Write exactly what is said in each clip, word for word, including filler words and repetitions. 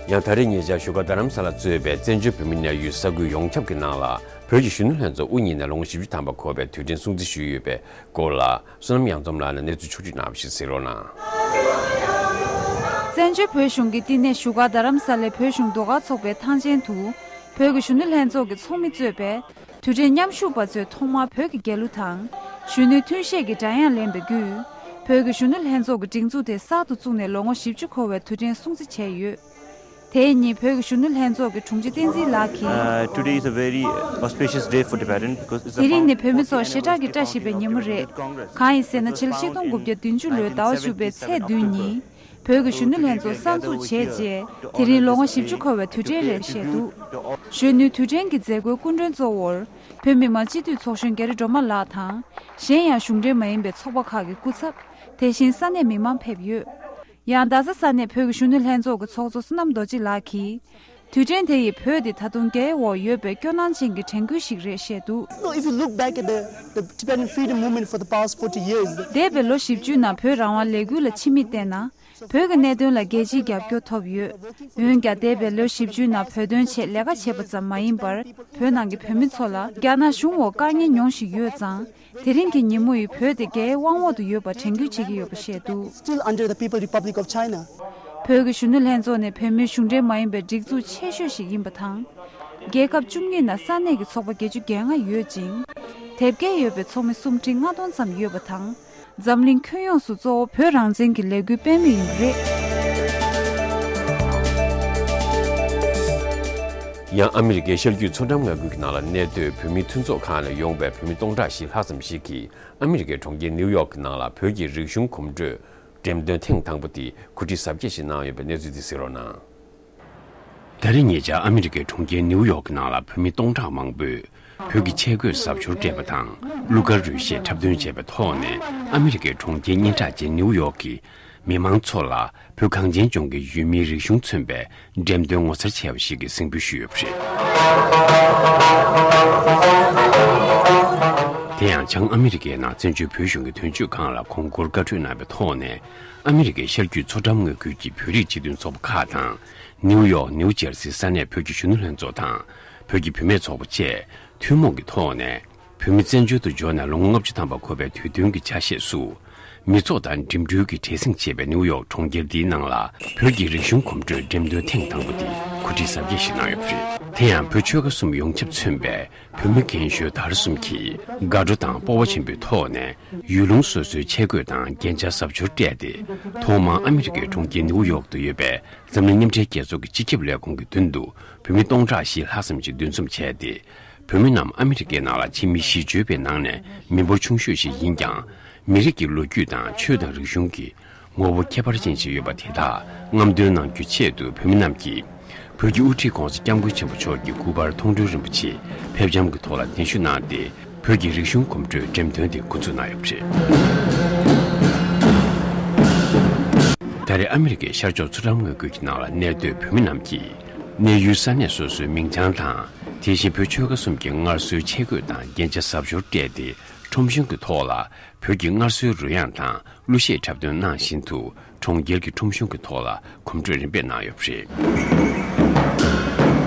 ཡང་ད་རེས་ཉེ་ཆར་བཞུགས་སྒར་རྡ་རམ་ས་ལ་གཙོས་པའི་བཙན་བྱོལ་བོད་མི་གནས་ཡུལ་ས་ཁུལ་ཡོངས་ཁྱབ་ཀྱི་ནང་ལ་བོད་ཀྱི་གཞོན་ནུ་ལྷན་ཚོགས་དབུ་བརྙེས་ནས་ལོ་ངོ་བཞི་བཅུ་ཐམ་པ་འཁོར་བའི་དུས་དྲན་སྲུང་བརྩི་ཞུས་ཡོད་པའི་སྐོར་ལ། བསོད་ནམས་གཡང་འཛོམས་ལགས་ནས་གནས་ཚུལ་ཕྱོགས་བསྒྲིགས་གནང་བ་ཞིག་གསན་རོགས་གནང་། བཙན་བྱོལ་བོད་གཞུང་གི་བསྟི་གནས་བཞུགས་སྒར་རྡ་རམ་ས་ལའི་བོད་གཞུང་ཟློས་གར་ཚོགས་པའི་ཐང་ཆེན་དུ། བོད་ཀྱི་གཞོན་ནུ་ལྷན་ཚོགས་ཀྱི་ཚོགས་མི་གཙོས་པའི་དུས་དྲན་མཉམ་ཞུགས་པ་ཚོས་ཐོག་མར་བོད་ཀྱི་རྒྱལ་གླུ་དང་། གཞོན་ནུའི་ཐུན་བཞེས་ཀྱི་སྒྲ་དབྱངས་ལེན་པའི་བརྒྱུད། བོད་ཀྱི་གཞོན་ནུ་ལྷན་ཚོགས་ཀྱི་སྒྲིག་འཛུགས་དེ་གསར་དུ་བཙུགས་ནས་ལོ་ངོ་བཞི་བཅུ་འཁོར་བའི་དུས་དྲན་སྲུང་བརྩི་བྱས་ཡོད། དེ་ཉིན་བོད་ཀྱི་གཞོན་ནུ་ལྷན་ཚོགས་ཀྱི་དྲུང་ཆེ་བསྟན་འཛིན་ལགས་ཀྱིས། Uh, today is a very auspicious day for Tibetan because it's the དེ་རིང་ནི་བོད་མི་ཚོར་ཞེ་དྲག་གི་བཀྲ་ཤིས་པའི་ཉིན་མོ་རེད། གང་ཡིན་ཟེར་ན་ཕྱི་ལོ་ཆིག་སྟོང་དགུ་བརྒྱ་བདུན་ཅུ་ལོའི་ཟླ་བ་བཅུ་པའི་ཚེས་བདུན་ཉིན། བོད་ཀྱི་གཞོན་ནུ་ལྷན་ཚོགས་གསར་འཛུགས་བྱས་རྗེས་དེ་རིང་ལོ་ངོ་བཞི་བཅུ་འཁོར་བའི་དུས་དྲན་རེད་བཤད་འདུག་གཞོན་ནུའི་དུས་དྲན་གྱི་མཛད་སྒོའི་སྐུ་མགྲོན་གཙོ་བོར་བོད་མི་མང་སྤྱི་འཐུས་ཚོགས་གཞོན་རྒྱ་རི་སྒྲོལ་མ་ལགས་དང་། གཞན་ཡང་གཞུང་འབྲེལ་མ་ཡིན་པའི་ཚོགས་པ་ཁག་གི་སྐུ་ཚབ། དེ་བཞིན་ས་གནས་མི་མང་ཕེབས་ཡོད། ཡང་རྡ་ས་ས་གནས་བོད་ཀྱི་གཞོན་ནུ་ལྷན་ཚོགས་ཀྱི་ཚོགས་གཙོ་བསོད་ནམས་རྡོ་རྗེ་ལགས་ཀྱིས། དུས་དྲན་དེ་ཡིས་བོད་འདི་ད་དུང་རྒྱའི་འོག་ཡོད་པའི་སྐྱོ་སྣང་ཅན་གྱི་དྲན་སྐུལ་ཞིག་རེད་བཤད་འདུག No, if you look back at the, the Tibetan freedom movement for the past forty years, འདས་པའི་ལོ་བཞི་བཅུའི་ནང་བོད་རང་དབང་ལས་འགུལ་ལ་ཕྱི་མིག་བལྟས་ན། བོད་ཀྱི་གནད་དོན་ལ་རྒྱལ་སྤྱིའི་རྒྱབ་སྐྱོར་ཐོབ་ཡོད། འོན་ཀྱང་འདས་པའི་ལོ་བཞི་བཅུའི་ནང་བོད་དོན་ཆེད་ལས་ཀ་བྱས་པ་ཙམ་མ་ཡིན་པར། བོད་ནང་གི་བོད་མི་ཚོ་ལ་རྒྱ་ནག་གཞུང་འོག་དཀའ་ངལ་མྱོང་བཞིན་ཡོད་ཙང་། དེ་རིང་གི་ཉིན་མོ་ཡིས་བོད་དེ་རྒྱའི་དབང་འོག་ཏུ་ཡོད་པ་དྲན་སྐུལ་བྱེད་ཀྱི་ཡོད་པ་བཤད་འདུག Still under the People Republic of China. བོད་ཀྱི་གཞོན་ནུ་ལྷན་ཚོགས་ནས་བོད་མིའི་གཞུང་འབྲེལ་མ་ཡིན་པའི་སྒྲིག་འཛུགས་ཆེ་ཤོས་ཤིག་ཡིན་པ་དང་། རྒྱལ་ཁབ་བཅུ་གཉིས་ནང་ས་གནས་ཀྱི་ཚོགས་པ་བརྒྱད་ཅུ་གྱ་ལྔ་ཡོད་ཅིང་། དེབ་སྐྱེལ་ཡོད་པའི་ཚོགས་མི་སུམ་ཁྲི་ལྔ་སྟོང་ཙམ་ཡོད་པ་དང་། འཛམ་གླིང་ཁྱོན་ཡོངས་སུ་གཙོ་བོ་བོད་རང་བཙན་གྱི་ལས་འགུལ་སྤེལ་མུས་ཡིན་པ་རེད། ཡང་ཨ་མི་རི་ཀའི་ཤར་རྒྱུད་མཚོ་འགྲམ་མངའ་ཁུལ་གྱི་ནང་ལ་གནས་སྡོད་བོད་མིའི་མཐུན་ཚོགས་ཁང་ནས་ཡོང་བའི་བོད་མི་སྟོང་ཕྲག་བཞི་ལྷག་ཙམ་ཞིག་གིས་ཨ་མི་རི་ཀའི་གྲོང་ཁྱེར་ནིའུ་ཡོག་གི་ནང་ལ་བོད་ཀྱི་རིག་གཞུང་གོམ་བགྲོད་འགྲེམས་སྟོན་ཐེངས་དང་པོ་དེ་གོ་སྒྲིག་གཟབ་རྒྱས་ཤིག་གནང་ཡོད་པའི་གནས་ཚུལ་དེ་གཟིགས་རོགས་གནང་། ད་རེས་ཉེ་ཆར་ཨ་མི་རི་ཀའི་གྲོང་ཁྱེར་ནིའུ་ཡོག་གི་ནང་ལ་བོད་མི་སྟོང་ཕྲག་མང་པོས་བོད་ཀྱི་ཆས་གོས་གཟབ་མཆོར་སྤྲས་པ་དང་གླུ་གར་རོལ་གཞས་འཁྲབ་སྟོན་བྱས་པའི་ཐོག་ནས་ཨ་མི་རི་ཀའི་གྲོང་ཁྱེར་སྙན་གྲགས་ཅན་ནིའུ་ཡོག་གི་མི་མང་ཚོ་ལ་བོད་གངས་ཅན་ལྗོངས་ཀྱི་ཡུལ་མིའི་རིག་གཞུང་མཚོན་པའི་འགྲེམས་སྟོན་ངོ་མཚར་ཆེ་བ་ཞིག་གི་གཟིགས་འབུལ་ཞུས་ཡོད་པ་རེད། དེ་ཡང་བྱང་ཨ་མི་རི་ཀའི་ནང་བཙན་བྱོལ་བོད་གཞུང་གི་དོན་གཅོད་ཁང་ལ་གོང་བཀུར་བཀའ་འཁྲོལ་གནང་བའི་ཐོག་ནས་ཨ་མི་རི་ཀའི་ཤར་རྒྱུད་མཚོ་འགྲམ་མངའ་ཁུལ་གྱི་བོད་རིགས་སྤྱི་མཐུན་ཚོགས་པ་ཁག་དང་། ནིའུ་ཡོག་ནིའུ་ཇར་སི་ས་གནས་བོད་ཀྱི་གཞོན་ནུ་ལྷན་ཚོགས་དང་། བོད་ཀྱི་བུད་མེད་ཚོགས་པ་བཅས་ཐུན་མོང་གི་ཐོག་ནས། བོད་མི་བཙན་བྱོལ་དུ་འབྱོར་ནས་ལོ་ངོ་ལྔ་བཅུ་ཐམ་པ་འཁོར་བའི་དུས་སྟོན་གྱི་ཆ་ཤས་སུ། མི་ཚོགས་དང་འགྲིམ་འགྲུལ་གྱི་བྲེལ་ཟིང་ཆེ་བའི་ནིའུ་ཡོག་གྲོང་ཁྱེར་འདིའི་ནང་ལ། བོད་ཀྱི་རིག་གཞུང་གོམ་བགྲོད་འགྲེམས་སྟོན་ཐེངས་དང་པོ་དེ་གོ་སྒྲིག་གཟབ་རྒྱས་ཤིག་གནང་ཡོད་པ་རེད། དེ་ཡང་བོད་ཆོལ་ཁ་གསུམ་ཡོངས་ཁྱབ་མཚོན་པའི་བོད་མི་རྒན་གཞོན་དར་གསུམ་གྱིས་དགའ་སྤྲོ་དང་སྤོབས་པ་ཆེན་པོའི་ཐོག་ནས། ཡུལ་ལུང་སོ་སོའི་ཆས་གོས་དང་རྒྱན་ཆ་གཟབ་མཆོར་སྤྲས་ཏེ། ཐོག་མར་ཨ་མི་རི་ཀའི་གྲོང་ཁྱེར་ནིའུ་ཡོག་ཏུ་ཡོད་པའི་འཛམ་གླིང་མཉམ་འབྲེལ་རྒྱལ་ཚོགས་ཀྱི་སྤྱི་ཁྱབ་ལས་ཁུངས་ཀྱི་མདུན་དུ་བོད་མི་སྟོང་ཕྲག་བཞི་ལྷག་ཙམ་ཞིག་འདུ་འཛོམས་བྱས་ཏེ། བོད་མི་རྣམས་ཨ་མི་རི་ཀའི་ནང་ལ་ཕྱི་མི་གཞིས་བྱེས་པའི་ནང་ནས་མི་འབོར་ཆུང་ཤོས་ཤིག་ཡིན་ཀྱང་། མི་རིགས་ཀྱི་ལོ་རྒྱུས་དང་ཆོས་དང་རིག་གཞུང་གི་ངོ་བོ་ཁྱད་པར་ཅན་ཞིག་ཡོད་པ་དེ་དག་རྔམ་སྟོན་གནང་རྒྱུའི་ཆེད་དུ་བོད་མི་རྣམས་ཀྱིས་བོད་ཀྱི་དབུ་ཁྲིད་༸གོང་ས་༸སྐྱབས་མགོན་ཆེན་པོ་མཆོག་གི་སྐུ་པར་མཐོང་གྲོལ་རིན་པོ་ཆེ་ཕེབས་བྱམས་ཀྱི་ཐོག་ལ་གདན་ཞུ་གནང་སྟེ། བོད་ཀྱི་རིག་གཞུང་གོམ་བགྲོད་འགྲེམས་སྟོན་དེ་འགོ་འཛུགས་གནང་ཡོད་པ་རེད། ད་རེས་ཨ་མི་རི་ཀའི་ཤར་ཕྱོགས་མཚོ་འགྲམ་མངའ་ཁུལ་གྱི་ནང་ལ་གནས་སྡོད་བོད་མི་རྣམས་ཀྱིས་གནས་ཡུལ་ས་གནས་སོ་སོའི་མིང་བྱང་དང་། དེ་བཞིན་བོད་ཆོལ་ཁ་གསུམ་གྱི་སྔར་སྲོལ་ཆས་གོས་དང་རྒྱན་ཆ་གཟབ་མཆོར་སྤྲས་ཏེ། ཁྲོམ་གཞུང་གི་ཐོག་ལ་བོད་ཀྱི་སྔར་སྲོལ་རོལ་དབྱངས་དང་གླུ་གཞས་འཁྲབ་སྟོན་གནང་བཞིན་དུ། གྲོང་ཁྱེར་གྱི་ཁྲོམ་གཞུང་གི་ཐོག་ལ་གོམ་བགྲོད་རིམ་པས་གནང་ཡོད་པ་རེད།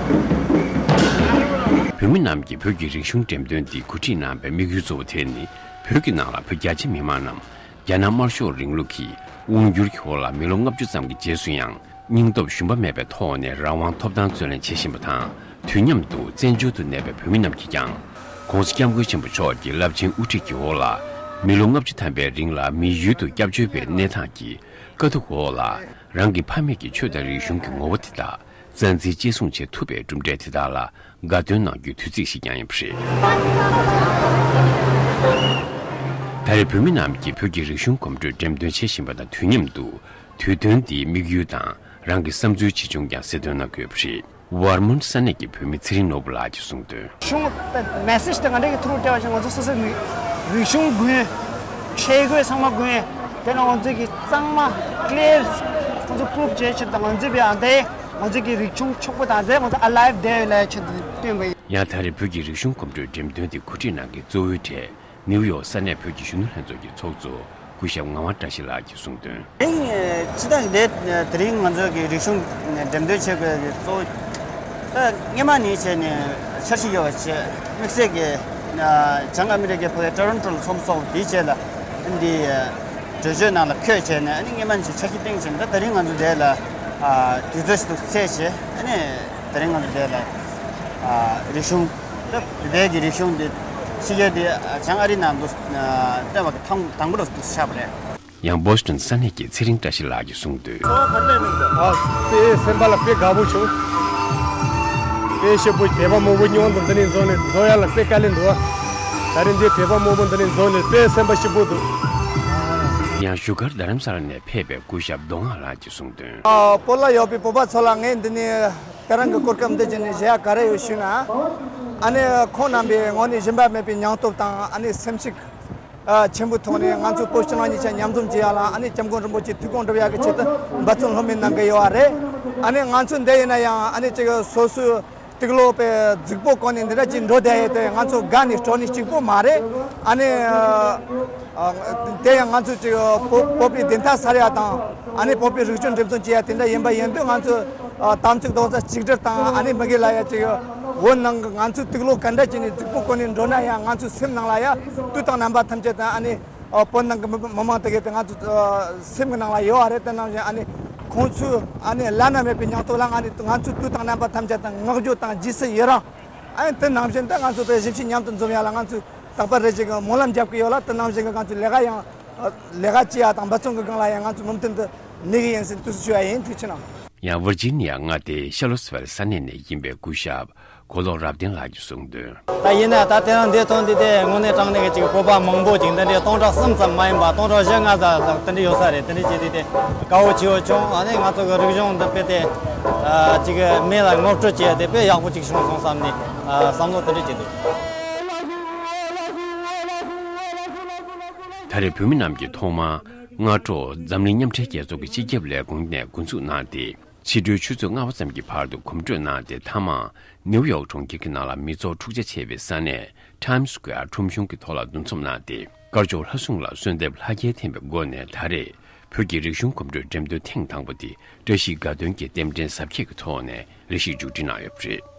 བོད་མི་རྣམས་ཀྱིས་བོད་ཀྱི་རིག་གཞུང་འགྲེམས་སྟོན་འདི་གོ་སྒྲིག་གནང་བའི་དམིགས་ཡུལ་གཙོ་བོ་དེ་ནི། བོད་ཀྱི་ནང་ལ་བོད་རྒྱ་ཆེ་མི་མང་རྣམས་རྒྱ་ནག་དམར་ཤོག་རིང་ལུགས་ཀྱི་དབང་སྒྱུར་གྱི་འོག་ལ་མི་ལོ་ལྔ་བཅུ་ཙམ་གྱི་རྗེས་སུ་ཡང་། སྙིང་སྟོབས་ཞུམ་པ་མེད་པའི་ཐོག་ནས་རང་དབང་ཐོབ་ཐང་རྩོད་ལེན་བྱེད་བཞིན་པ་དང་། དུས་མཉམ་དུ་བཙན་བྱོལ་དུ་གནས་པའི་བོད་མི་རྣམས་ཀྱིས་ཀྱང་། ༸གོང་ས་༸སྐྱབས་མགོན་ཆེན་པོ་མཆོག་གི་རླབས་ཆེན་དབུ་ཁྲིད་ཀྱི་འོག་ལ། མི་ལོ་ལྔ་བཅུ་ཐམ་པའི་རིང་ལ་མི་ཡུལ་དུ་སྐྱབས་བཅོལ་བའི་གནས་སྟངས་ཀྱི་དཀའ་སྡུག་འོག་ལ། རང་གི་ཕ་མེས་ཀྱི་ཆོས་དང་རིག་གཞུང་གི་ངོ་བོ་དེ་དག་རྩ་འཛིན་གཅེས་སྲུང་བྱེད་ཐུབ་པའི་གྲུབ་འབྲས་དེ་དག་ལ་དགའ་སྟོན་གནང་རྒྱུའི་དུས་ཚིགས་ཤིག་ཀྱང་ཡིན་པ་རེད། ད་རེས་བོད་མི་རྣམས་ཀྱིས་བོད་ཀྱི་རིག་གཞུང་གོམ་བགྲོད་འགྲེམས་སྟོན་བྱེད་བཞིན་པ་དང་དུས་མཉམ་དུ། དུས་སྟོན་འདིའི་དམིགས་ཡུལ་དང་རང་གི་བསམ་ཚུལ་ཇི་བྱུང་ཀྱང་གསལ་སྟོན་གནང་དགོས་པ་རེད། ཝར་མོན་ས་གནས་ཀྱི་བོད་མི་ཚེ་རིང་ནོར་བུ་ལགས་ཀྱིས་གསུངས་དོན། གཞུང་དང་མེ་སེཇ་དེ་ང་འདྲ་གི་ཐུགས་སྤྲད་པ་ཞིག་ང་ཚོ་སོ་སོའི་མི་རིག་གཞུང་དགོས། ཆས་གོས་ཚང་མ་དགོས། དེ་ནས་ང་ཚོ་གི་གཙང་མ་ཀླེར་ང་ཚོ་པུ་རུབ་བྱེད་ཆེད་དུ་ང་ཚོའི་བེ་ཨ་འདས་ང་ཚོ་གི་རིག་གཞུང་ཕྱུག་པོ་དང་འདས་ང་ཚོ་ཨ་ལའིབ་བསྡད་ཡོད་ལ་ཆེད་དུ་བཏོན་པ་ཡིན། ཡང་ད་རེས་བོད་ཀྱི་རིག་གཞུང་གོམ་བགྲོད་འགྲེམས་སྟོན་དེ་གོ་སྒྲིག་གནང་མཁན་གཙོ་བོའི་གྲས་ནིའུ་ཡོག་ས་གནས་བོད་ཀྱི་གཞོན་ནུ་ལྷན་ཚོགས་ཀྱི་ཚོགས་གཙོ་ སྐུ་ཞབས་ངག་དབང་བཀྲ་ཤིས་ལགས་ཀྱིས་གསུངས་དོན། དེ་རིང་སྤྱི་བཏང་གི་དེ་དེ་རིང་ང་ཚོ་གི་རིག་གཞུང་འགྲེམས་སྟོན་བྱེད་དགོས་ཀྱི་གཙོ་བོ། ད་སྔོན་མ་ནས་བྱས་ནས་འཆར་གཞི་ཡོད་པ་བྱས། དམིགས་བསལ་གྱི་བྱང་ཨ་མི་རི་ཀའི་ཕ་གི་ཊོ་རོན་ཊོ་ལ་ཚོགས་འདུ་འདིའི་རྗེས་ལ་འདི་གྲོས་ཆོད་ནང་ལ་འཁོད་བྱས་ནས་ཨ་ནི་སྔོན་མ་ནས་བྱས་འཆར་གཞི་བཏིང་བྱས་ནས། ད་དེ་རིང་ང་ཚོ་འདི་ལ་དུས་ཚོད་ཞིག་ཏུ་ཚད་བྱས། ཨ་ནི་དེ་རིང་ང་ཚོ་འདི་ལ་རིག་གཞུང་། ད་བོད་པའི་གི་རིག་གཞུང་འདི་ཕྱི་རྒྱལ་འདི་བྱང་ཨ་རི་ནང་དུ་བལྟས་པ་གི་ཐེངས་དང་པོ་རུ་ཆགས་པ་རེད། ཡང་བོ་སི་ཊོན་ས་གནས་ཀྱི་ཚེ་རིང་བཀྲ་ཤིས་ལགས་ཀྱིས་གསུངས་དོན། ཨ། དཔེ་སེམས་པ་ལ་དཔེ་དགའ་པོ་བྱུང་། དཔེ་ཞེ་པོ་དད་པ་མང་པོ་སྙིང་དུ་འདི་ནས་འཛོམས་ནས། འཛོམས་ཡ་ལ་དཔེ་དཀའ་ལས་འདུག་ད་རིང་འདི་དད་པ་མང་པོ་འདི་ནས་འཛོམས་ནས་དཔེ་སེམས་པ་སྐྱིད་པོ་འདུག་ཡང་བཞུགས་སྒར་རྡ་རམ་ས་ལ་ནས་ཕེབས་པའི་སྐུ་ཞབས་མདོ་སྔགས་ལགས་ཀྱིས་གསུངས་དོན། ཨ། བོད་ལ་ཡོད་པའི་བོད་པ་ཚོ་ལ་ངས་འདི་ནས་དེ་རིང་གི་གོ་སྐབས་འདི་བརྒྱུད་ནས་ཞུ་ཡ་ག་རེ་ཡོད་ཞུས་ན། ཨ་ནི་ཁོང་རྣམ་པས་དངོས་གནས་ཞུམ་པ་མེད་པའི་སྙིང་སྟོབས་དང་། ཨ་ནི་སེམས་ཤུགས་ཨ་ཆེན་པོའི་ཐོག་ནས་ང་ཚོ་བོད་ཕྱི་ནང་གཉིས་ཆ་མཉམ་འཛོམས་བྱེད་ཡ་ལ། ཨ་ནི་སྐྱབས་མགོན་རིན་པོ་ཆེའི་ཐུགས་དགོངས་འགྲུབ་ཡ་གི་ཆེད་དུ་འབད་བརྩོན་ལྷོད་མེད་གནང་གི་ཡོད་པ་རེད། ཨ་ནི་ང་ཚོ་འདི་ཡིན་ན་ཡང་ཨ་ནི་ཅིག་སོ་སོའི་སྟེགས་ལོགས་པའི་རྫིག་པོ་གོན་ནས་འདི་འདྲ་ཅིག་འགྲོ་བསྡད་ཡས་དེ་ང་ཚོ་དགའ་ནས་སྤྲོ་ནས་གཅིག་པོ་མ་རེད། ཨ་ནི་ཨ་དེ་ཡང་ང་ཚོ་ཅིག་བོད་བོད་པའི་བདེན་མཐའ་གསལ་ཡ་དང་། ཨ་ནི་བོད་པའི་རིག་གཞུང་འགྲེམས་སྟོན་བྱེད་ཡ་དེ་འདྲ་ཡིན་པ་ཡིན་དུས། ང་ཚོ་ཨ་དམ་ཚིག་རྡོག་རྩ་གཅིག་སྒྲིལ་དང་། ཨ་ནི་མི་དགེ་ལ་ཡ་ཅིག་བོད་ནང་གི་ང་ཚོའི་སྟེགས་ལོགས་ག་འདྲ་བྱས་ནས་རྫིག་པོ་གོན་ནས་འགྲོ་ན་ཡང་། ང་ཚོའི་སེམས་ནང་ལ་ཡ་དུས་དང་རྣམ་པ་ཐམས་ཅད་དུ། ཨ་ནི་ཨ་བོད་ནང་གི་མི་མི་མང་དེ་གས་དེ་ང་ཚོ་ཨ་སེམས་ཀྱི་ནང་ལ་ཡོད་པ་རེད། དེ་ནང་བཞིན་ཨ་ནི་ཁོང་ཚོའི་ཨ་ནི་བླ་ན་མེད་པའི་སྙིང་སྟོབས་ལ་ང་ནི་ང་ཚོས་དུས་དང་རྣམ་པ་ཐམས་ཅད་དུ་བསྔགས་བརྗོད་དང་རྗེས་སུ་ཡི་རང་། ཨ་ནི་དེ་ནང་བཞིན་དུ་ང་ཚོ་དཔེ་གཞིས་བྱེས་མཉམ་དུ་འཛོམས་ཡ་ལ་ང་ཚོས་རྟག་པར་རེ་ཞིག་སྨོན་ལམ་རྒྱབ་ཀྱི་ཡོད་ལ། དེ་ནང་བཞིན་གྱི་ང་ཚོས་ལས་ཀ་ཡང་ལས་ཀ་བྱེད་ཡ་དང་འབད་བརྩོན་གྱི་སྒང་ལ་ཡང་ང་ཚོས་མུ་མཐུད་དུ་གནས་ཀྱི་ཡིན་ཟེར་དུས་སུ་ཞུ་བ་ཡིན། ཐུགས་རྗེ་གནང་། ཡང་ཝར་ཇི་ནི་ཡ་མངའ་སྡེའི་ཤར་ལོ་སི་ཝེལ་ས་གནས་ནས་ཡིན་པའི་སྐུ་ཞབས་གོ་ལོག་རབ་བརྟན་ལགས་ཀྱིས་གསུངས་དོན། ད་ཡིན་ན་ད་དེ་རིང་འདིར་ཐོན་དུས་དེ་དངོས་གནས་དྲང་གནས་ཀྱི་ཅིག་བོད་པ་མང་པོ་ཅིག་འདི་འདྲའི་སྟོང་ཕྲག་གསུམ་ཙམ་མ་ཡིན་པ་སྟོང་ཕྲག་བཞི་ལྔ་ཙམ་དེ་འདྲ་ཡོད་ས་རེད། དེ་འདྲ་བྱས་དུས་དེ་དགའ་བོ་སྐྱིད་པོ་བྱུང་། ཨ་ནི་ང་ཚོ་གི་རིག་གཞུང་འདི་དཔེ་དེ་ཨ་ཅིག་མི་ལ་ངོ་སྤྲོད་བྱས་དེ་དཔེ་ཡག་པོ་ཅིག་བྱུང་སོང་བསམ་ནས་ཨ་བསམ་བློ་དེ་འདྲ་བྱས་འདུག་ད་རེས་བོད་མི་རྣམས་ཀྱིས་ཐོག་མར་སྔ་དྲོ་འཛམ་གླིང་མཉམ་འབྲེལ་རྒྱལ་ཚོགས་ཀྱི་སྤྱི་ཁྱབ་ལས་ཁུངས་ནས་འགོ་འཛུགས་གནང་སྟེ། ཕྱི་དྲོའི་ཆུ་ཚོད་ལྔ་པ་ཙམ་གྱི་བར་དུ་གོམ་བགྲོད་གནང་སྟེ། མཐའ་མར་ནེའུ་ཡོག་གྲོང་ཁྱེར་གྱི་ནང་ལ་མི་ཚོགས་འཁྲུག་ཆ་ཆེ་བའི་ས་གནས་Times Square ཁྲོམ་གཞུང་གི་ཐོག་ལ་འདུ་འཛོམས་གནང་སྟེ། དཀར་ཕྱོགས་ལྷ་སྲུང་ལ་གསོལ་འདེབས་ལྷ་རྒྱལ་འཐེན་པའི་སྒོ་ནས། ད་རེས་བོད་ཀྱི་རིག་གཞུང་གོམ་བགྲོད་འགྲེམས་སྟོན་ཐེངས་དང་པོ་དེ་བཀྲ་ཤིས་དགའ་སྟོན་གྱི་རྟེན་འབྲེལ་གཟབ་རྒྱས་ཀྱི་ཐོག་ནས་ལས་གཞི་མཇུག་སྒྲིལ་གནང་ཡོད་པ་རེད།